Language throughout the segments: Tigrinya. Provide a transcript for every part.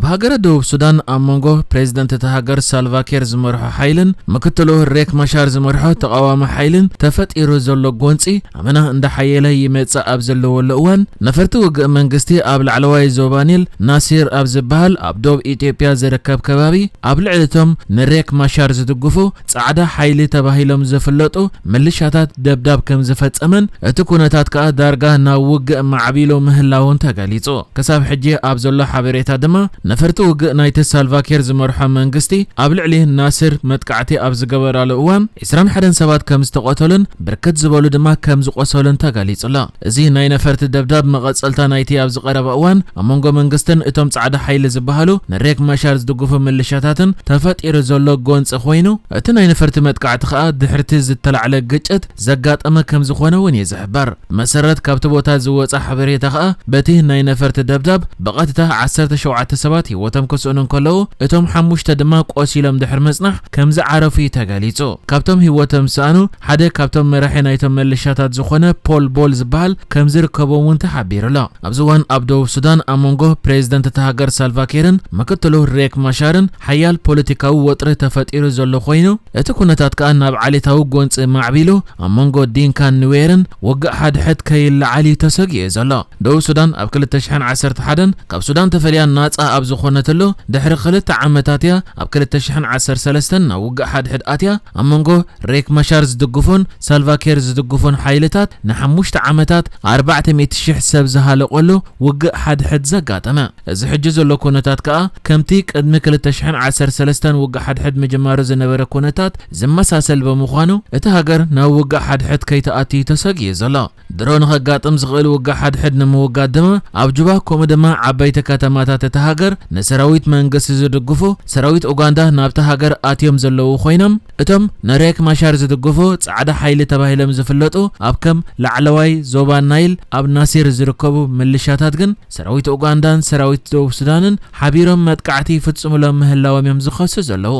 ሃገረ ደቡብ ሱዳን ኣብ መንጎ ፕሬዝደንት እታ ሃገር ሳልቫኪር ዝመርሖ ሓይልን ምክትሉ ሬክ ማሻር ዝመርሖ ተቓዋሚ ሓይልን ተፈጢሩ ዘሎ ጎንፂ ኣመና እንዳሓየለ ይመፅእ ኣብ ዘለወሉ እዋን፣ ነፈርቲ ውግእ መንግስቲ ኣብ ላዕለዋይ ዞባ ኒል ናሲር ኣብ ዝበሃል ኣብ ዶብ ኢትዮጵያ ዝርከብ ከባቢ ኣብ ልዕሊ እቶም ንሬክ ማሻር ዝድግፉ ጻዕዳ ሓይሊ ተባሂሎም ዝፍለጡ ምልሻታት ደብዳብ ከም ዝፈጸመን እቲ ኩነታት ከኣ ዳርጋ ናብ ውግእ ማዕቢሉ ምህላውን ተገሊጹ። ክሳብ ሕጂ ኣብ ዘሎ ሓበሬታ ድማ ነፈርቲ ውግእ ናይቲ ሳልቫኪር ዝመርሖ መንግስቲ ኣብ ልዕሊ ናስር መጥቃዕቲ ኣብ ዝገበራሉ እዋን ዕስራን ሓደን ሰባት ከም ዝተቐተሉን ብርክት ዝበሉ ድማ ከም ዝቖሰሉን ተገሊጹ ኣሎ። እዚ ናይ ነፈርቲ ደብዳብ መቐጸልታ ናይቲ ኣብ ዝቐረበ እዋን ኣብ መንጎ መንግስትን እቶም ጻዕዳ ሓይሊ ዝበሃሉ ንሬክ ማሻር ዝድግፉ ምልሻታትን ተፈጢሩ ዘሎ ጎንጺ ኮይኑ፣ እቲ ናይ ነፈርቲ መጥቃዕቲ ከኣ ድሕርቲ ዝተላዕለ ግጭት ዘጋጠመ ከም ዝኾነ እውን እዩ ዝሕበር። ብመሰረት ካብቲ ቦታ ዝወጸ ሓበሬታ ከኣ በቲ ናይ ነፈርቲ ደብዳብ ብቐጥታ ዓሰርተ ሸውዓተ ሰባት ህይወቶም ክስእኑ እንከለዉ፣ እቶም ሓሙሽተ ድማ ቆሲሎም ድሕሪ ምጽናሕ ከም ዝዓረፉ እዩ ተገሊጹ። ካብቶም ህይወቶም ዝሰኣኑ ሓደ ካብቶም መራሒ ናይቶም ምልሻታት ዝኾነ ፖል ቦል ዝበሃል ከም ዝርከቦም እውን ተሓቢሩ ኣሎ። ኣብዚ እዋን ኣብ ደቡብ ሱዳን ኣብ መንጎ ፕሬዝደንት እታ ሃገር ሳልቫኪርን ምክትሉ ሬክ ማሻርን ሓያል ፖለቲካዊ ወጥሪ ተፈጢሩ ዘሎ ኮይኑ፣ እቲ ኩነታት ከኣ ናብ ዓሌታዊ ጎንጺ ማዕቢሉ ኣብ መንጎ ዲንካን ኑዌርን ውግእ ሓድሕድ ከይለዓል እዩ ተሰጊኡ ዘሎ። ደቡብ ሱዳን ኣብ ክልተ ሽሕን ዓሰርተ ሓደን ካብ ሱዳን ተፈልያ ናጻ ኣብ ዝኾነትሉ ድሕሪ ክልተ ዓመታት እያ ኣብ ክልተ ሽሕን ዓሰርተ ሰለስተን ናብ ውግእ ሓድሕድ ኣትያ። ኣብ መንጎ ሬክ ማሻር ዝድግፉን ሳልቫኪር ዝድግፉን ሓይልታት ንሓሙሽተ ዓመታት ኣርባዕተ ሚእቲ ሽሕ ሰብ ዝሃለቆሉ ውግእ ሓድሕድ ዘጋጠመ። እዚ ሕጂ ዘሎ ኩነታት ከኣ ከምቲ ቅድሚ ክልተ ሽሕን ዓሰርተ ሰለስተን ውግእ ሓድሕድ ምጅማሩ ዝነበረ ኩነታት ዝመሳሰል ብምዃኑ፣ እቲ ሃገር ናብ ውግእ ሓድሕድ ከይትኣቱ እዩ ተሰጊኡ ዘሎ። ድሮ ንኸጋጥም ዝኽእል ውግእ ሓድሕድ ንምውጋድ ድማ ኣብ ጁባ ከምኡ ድማ ዓበይቲ ከተማታት እታ ሃገር ንሰራዊት መንግስቲ ዝድግፉ ሰራዊት ኡጋንዳ ናብታ ሃገር ኣትዮም ዘለዉ ኮይኖም፣ እቶም ንሬክ ማሻር ዝድግፉ ጻዕዳ ሓይሊ ተባሂሎም ዝፍለጡ ኣብ ከም ላዕለዋይ ዞባ ናይል ኣብ ናሲር ዝርከቡ ምልሻታት ግን ሰራዊት ኡጋንዳን ሰራዊት ደቡብ ሱዳንን ሓቢሮም መጥቃዕቲ ይፍጽሙሎም ምህላዎም እዮም ዝኸሱ ዘለዉ።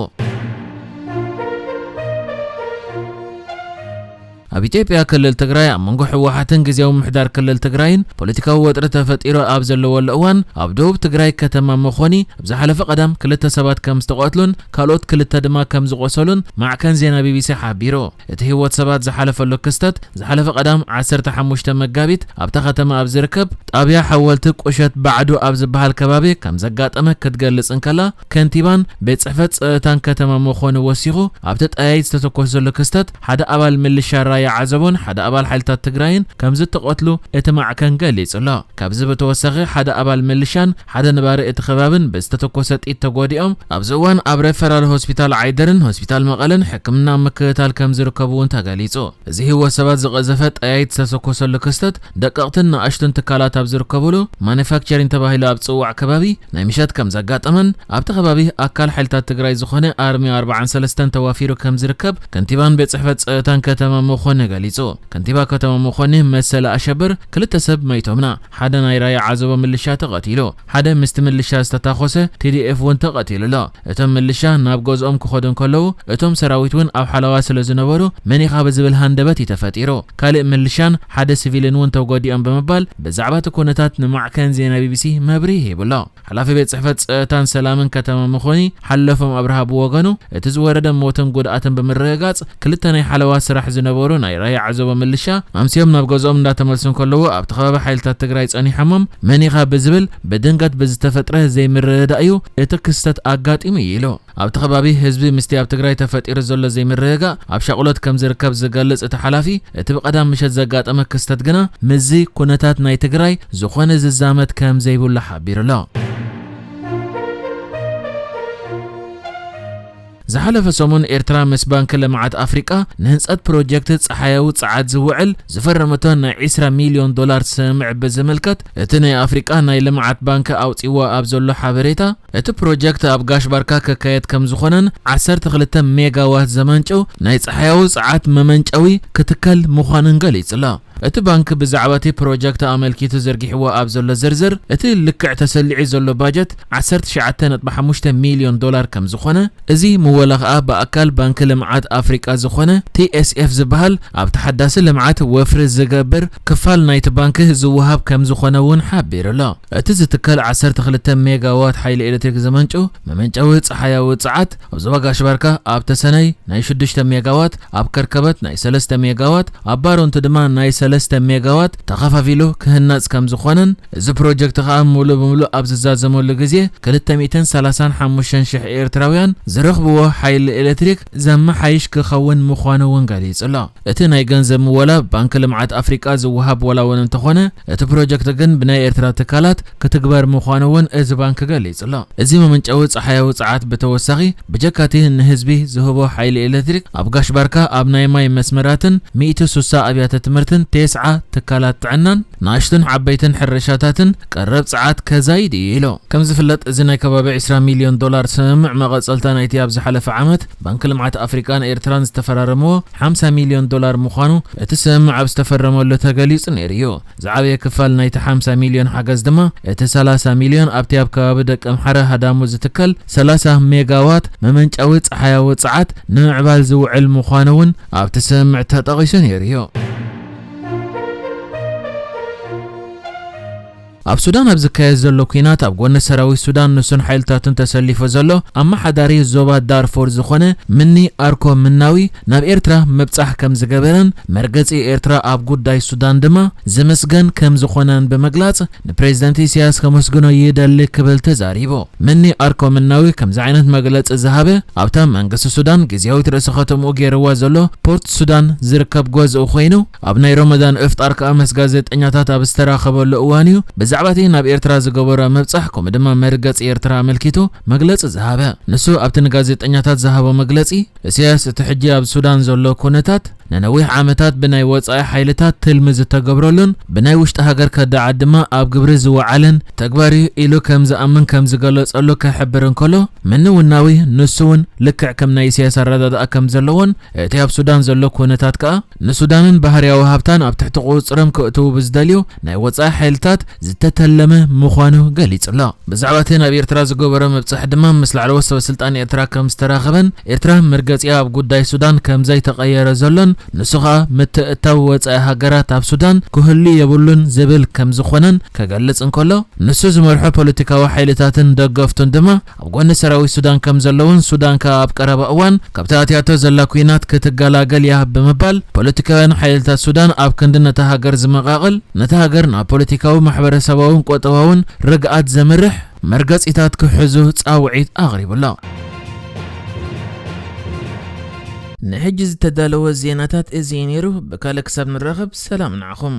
ኣብ ኢትዮጵያ ክልል ትግራይ ኣብ መንጎ ህወሓትን ግዝያዊ ምምሕዳር ክልል ትግራይን ፖለቲካዊ ወጥሪ ተፈጢሩ ኣብ ዘለወሉ እዋን፣ ኣብ ደቡብ ትግራይ ከተማ መኾኒ ኣብ ዝሓለፈ ቀዳም ክልተ ሰባት ከም ዝተቐትሉን ካልኦት ክልተ ድማ ከም ዝቖሰሉን ማዕከን ዜና ቢቢሲ ሓቢሩ። እቲ ህይወት ሰባት ዝሓለፈሉ ክስተት ዝሓለፈ ቀዳም ዓሰርተ ሓሙሽተ መጋቢት ኣብታ ከተማ ኣብ ዝርከብ ጣብያ ሓወልቲ ቁሸት ባዕዱ ኣብ ዝበሃል ከባቢ ከም ዘጋጠመ ክትገልጽ እንከላ፣ ከንቲባን ቤት ጽሕፈት ጸጥታን ከተማ መኾኒ ወሲኹ ኣብቲ ጠያይት ዝተተኮሰሉ ክስተት ሓደ ኣባል ምልሻ ራያ ዓዘቦን ሓደ ኣባል ሓይልታት ትግራይን ከም ዝተቐትሉ እቲ ማዕከን ገሊጹ ኣሎ። ካብዚ ብተወሳኺ ሓደ ኣባል ምልሻን ሓደ ነባሪ እቲ ከባብን ብዝተተኮሰ ጥይት ተጎዲኦም ኣብዚ እዋን ኣብ ሬፈራል ሆስፒታል ዓይደርን ሆስፒታል መቐለን ሕክምና ምክትታል ከም ዝርከቡ እውን ተገሊጹ። እዚ ህይወት ሰባት ዝቐዘፈ ጠያይት ዝተተኮሰሉ ክስተት ደቀቕትን ንኣሽቱን ትካላት ኣብ ዝርከብሉ ማኑፋክቸሪንግ ተባሂሉ ኣብ ዝጽዋዕ ከባቢ ናይ ምሸት ከም ዘጋጠመን ኣብቲ ከባቢ ኣካል ሓይልታት ትግራይ ዝኾነ ኣርሚ ኣርባዓን ሰለስተን ተዋፊሩ ከም ዝርከብ ከንቲባን ቤት ጽሕፈት ጸጥታን ከተማ መኾኒ ገሊጹ። ከንቲባ ከተማ መኾኒ መሰለ ኣሸብር ክልተ ሰብ መይቶምና፣ ሓደ ናይ ራያ ዓዘቦ ምልሻ ተቐቲሉ፣ ሓደ ምስቲ ምልሻ ዝተታኾሰ ቲዲኤፍ እውን ተቐቲሉ ኣሎ። እቶም ምልሻ ናብ ገዝኦም ክኸዱ እንከለዉ እቶም ሰራዊት እውን ኣብ ሓለዋ ስለ ዝነበሩ መን ኢኻ ብዝብል ሃንደበት እዩ ተፈጢሩ። ካልእ ምልሻን ሓደ ሲቪልን እውን ተጎዲኦም ብምባል ብዛዕባ እቲ ኩነታት ንማዕከን ዜና ቢቢሲ መብርሂ ሂቡ ኣሎ። ሓላፊ ቤት ጽሕፈት ጸጥታን ሰላምን ከተማ መኾኒ ሓለፎም ኣብርሃ ብወገኑ እቲ ዝወረደ ሞትን ጉድኣትን ብምርግጋጽ ክልተ ናይ ሓለዋ ስራሕ ዝነበሩ ናይ ራያ ዓዘቦ ምልሻ ኣምስዮም ናብ ገዝኦም እንዳተመልሱ እንከለዉ ኣብቲ ከባቢ ሓይልታት ትግራይ ጸኒሖሞም መን ኢኻ ብዝብል ብድንገት ብዝተፈጥረ ዘይምርድዳእ እዩ እቲ ክስተት ኣጋጢሙ እዩ ኢሉ። ኣብቲ ከባቢ ህዝቢ ምስቲ ኣብ ትግራይ ተፈጢሩ ዘሎ ዘይምርግጋእ ኣብ ሻቕሎት ከም ዝርከብ ዝገልጽ እቲ ሓላፊ፣ እቲ ብቐዳም ምሸት ዘጋጠመ ክስተት ግና ምስዚ ኩነታት ናይ ትግራይ ዝኾነ ዝዛመድ ከም ዘይብሉ ሓቢሩ ኣሎ። ዝሓለፈ ሰሙን ኤርትራ ምስ ባንኪ ልምዓት ኣፍሪቃ ንህንጸት ፕሮጀክት ጸሓያዊ ጸዓት ዝውዕል ዝፈረመቶ ናይ ዕስራ ሚልዮን ዶላር ስምምዕ ብዝምልከት እቲ ናይ ኣፍሪቃ ናይ ልምዓት ባንኪ ኣውጺዎ ኣብ ዘሎ ሓበሬታ፣ እቲ ፕሮጀክት ኣብ ጋሽ ባርካ ክካየድ ከም ዝኾነን ዓሰርተ ክልተ ሜጋዋት ዘመንጨው ናይ ጸሓያዊ ጸዓት መመንጨዊ ክትከል ምዃንን ገሊጹ ኣሎ። እቲ ባንክ ብዛዕባ እቲ ፕሮጀክት ኣመልኪቱ ዘርጊሕዎ ኣብ ዘሎ ዝርዝር፣ እቲ ልክዕ ተሰሊዑ ዘሎ ባጀት ዓሰርተ ትሽዓተ ነጥቢ ሓሙሽተ ሚልዮን ዶላር ከም ዝኾነ፣ እዚ ምወላ ከኣ ብኣካል ባንኪ ልምዓት ኣፍሪቃ ዝኾነ ቲ ኤስ ኤፍ ዝበሃል ኣብ ተሓዳሲ ልምዓት ወፍሪ ዝገብር ክፋል ናይቲ ባንክ ዝወሃብ ከም ዝኾነ እውን ሓቢሩ ኣሎ። እቲ ዝትከል ዓሰርተ ክልተ ሜጋዋት ሓይሊ ኤሌክትሪክ ዘመንጩ መመንጨዊ ጸሓያዊ ጸዓት ኣብ ዞባ ጋሽ ባርካ ኣብ ተሰነይ ናይ ሽዱሽተ ሜጋዋት፣ ኣብ ከርከበት ናይ ሰለስተ ሜጋዋት፣ ኣብ ባሮንቱ ድማ ናይ ሰለስተ ሜጋዋት ተኸፋፊሉ ክህነጽ ከም ዝኾነን፣ እዚ ፕሮጀክት ከኣ ሙሉእ ብሙሉእ ኣብ ዝዛዘመሉ ግዜ ክልተ ሚእትን ሰላሳን ሓሙሽተን ሽሕ ኤርትራውያን ዝረኽብዎ ሓይሊ ኤሌክትሪክ ዘመሓይሽ ክኸውን ምዃኑ እውን ገሊጹ ኣሎ። እቲ ናይ ገንዘብ ምወላ ባንኪ ልምዓት ኣፍሪቃ ዝወሃብ ዋላ እውን እንተኾነ፣ እቲ ፕሮጀክት ግን ብናይ ኤርትራ ትካላት ክትግበር ምዃኑ እውን እዚ ባንክ ገሊጹ ኣሎ። እዚ መመንጨዊ ጸሓያዊ ጸዓት ብተወሳኺ ብጀካቲ ንህዝቢ ዝህቦ ሓይሊ ኤሌክትሪክ ኣብ ጋሽ ባርካ ኣብ ናይ ማይ መስመራትን ሚእቲ ሱሳ ኣብያተ ትምህርትን ቴስዓ ትካላት ጥዕናን ንኣሽቱን ዓበይትን ሕርሻታትን ቀረብ ጸዓት ከዛይድ እዩ ኢሉ። ከም ዝፍለጥ፣ እዚ ናይ ከባቢ ዕስራ ሚልዮን ዶላር ስምምዕ መቐጸልታ ናይቲ ኣብ ዝሓለፈ ዓመት ባንኪ ልምዓት ኣፍሪቃን ኤርትራን ዝተፈራረምዎ ሓምሳ ሚልዮን ዶላር ምዃኑ እቲ ስምምዕ ኣብ ዝተፈረመሉ ተገሊጹ ነይሩ እዩ። ዝዓበየ ክፋል ናይቲ ሓምሳ ሚልዮን ሓገዝ ድማ እቲ ሰላሳ ሚልዮን ኣብቲ ኣብ ከባቢ ደቀምሓረ ሃዳሙ ዝትከል ሰላሳ ሜጋዋት መመንጨዊ ጸሓያዊ ጸዓት ንምዕባል ዝውዕል ምዃኑ እውን ኣብቲ ስምምዕ ተጠቒሱ ነይሩ እዩ። ኣብ ሱዳን ኣብ ዝካየድ ዘሎ ኲናት ኣብ ጎኒ ሰራዊት ሱዳን ንሱን ሓይልታቱን ተሰሊፉ ዘሎ ኣመሓዳሪ ዞባ ዳርፎር ዝኾነ ምኒ ኣርኮ ምናዊ ናብ ኤርትራ ምብጻሕ ከም ዝገበረን መርገጺ ኤርትራ ኣብ ጉዳይ ሱዳን ድማ ዝምስገን ከም ዝኾነን ብምግላጽ ንፕሬዝደንት ኢሳያስ ከመስግኖ ይደሊ ክብል ተዛሪቡ። ምኒ ኣርኮ ምናዊ ከምዚ ዓይነት መግለጺ ዝሃበ ኣብታ መንግስቲ ሱዳን ግዝያዊት ርእሰ ከተምኡ ገይርዋ ዘሎ ፖርት ሱዳን ዝርከብ ገዝኡ ኮይኑ ኣብ ናይ ሮመዳን እፍጣር ከኣ ምስ ጋዜጠኛታት ኣብ ዝተራኸበሉ እዋን እዩ ብዛዕባ እቲ ናብ ኤርትራ ዝገበሮ ምብጻሕ ከምኡ ድማ መርገጺ ኤርትራ ኣመልኪቱ መግለጺ ዝሃበ። ንሱ ኣብቲ ንጋዜጠኛታት ዝሃቦ መግለጺ፣ ኢሳያስ እቲ ሕጂ ኣብ ሱዳን ዘሎ ኩነታት ንነዊሕ ዓመታት ብናይ ወጻኢ ሓይልታት ትልሚ ዝተገብረሉን ብናይ ውሽጢ ሃገር ከዳዓት ድማ ኣብ ግብሪ ዝወዓለን ተግባር እዩ ኢሉ ከም ዝኣምን ከም ዝገለጸሉ ክሕብር እንከሎ፣ ምኒ ውናዊ ንሱ እውን ልክዕ ከም ናይ ኢሳያስ ኣረዳድኣ ከም ዘለዎን እቲ ኣብ ሱዳን ዘሎ ኩነታት ከኣ ንሱዳንን ባህርያዊ ሃብታን ኣብ ትሕቲ ቁጽጽሮም ክእትዉ ብዝደልዩ ናይ ወጻኢ ሓይልታት ዝተተለመ ምዃኑ ገሊጹ ኣሎ። ብዛዕባ እቲ ናብ ኤርትራ ዝገበሮ ምብጻሕ ድማ ምስ ላዕለዎት ሰበ ስልጣን ኤርትራ ከም ዝተራኸበን ኤርትራ መርገጺኣ ኣብ ጉዳይ ሱዳን ከም ዘይተቐየረ ዘሎን ንሱ ኸኣ ምትእትታው ወጻኢ ሃገራት ኣብ ሱዳን ክህሉ የብሉን ዝብል ከም ዝኾነን ክገልጽ እንከሎ፣ ንሱ ዝመርሖ ፖለቲካዊ ሓይልታትን ደገፍቱን ድማ ኣብ ጎኒ ሰራዊት ሱዳን ከም ዘለውን ሱዳን ከኣ ኣብ ቀረባ እዋን ካብቲ ኣትያቶ ዘላ ኲናት ክትገላገል እያ ብምባል ፖለቲካውያን ሓይልታት ሱዳን ኣብ ክንዲ ነታ ሃገር ዝመቓቕል ነታ ሃገር ናብ ፖለቲካዊ ማሕበረሰባውን ቁጠባውን ርግኣት ዘምርሕ መርገጺታት ክሕዙ ጻውዒት ኣቕሪቡ ኣሎ። ንሕጂ ዝተዳለወ ዜናታት እዚ እዩ ነይሩ። ብካልእ ክሳብ ንራኸብ ሰላም ንዓኹም።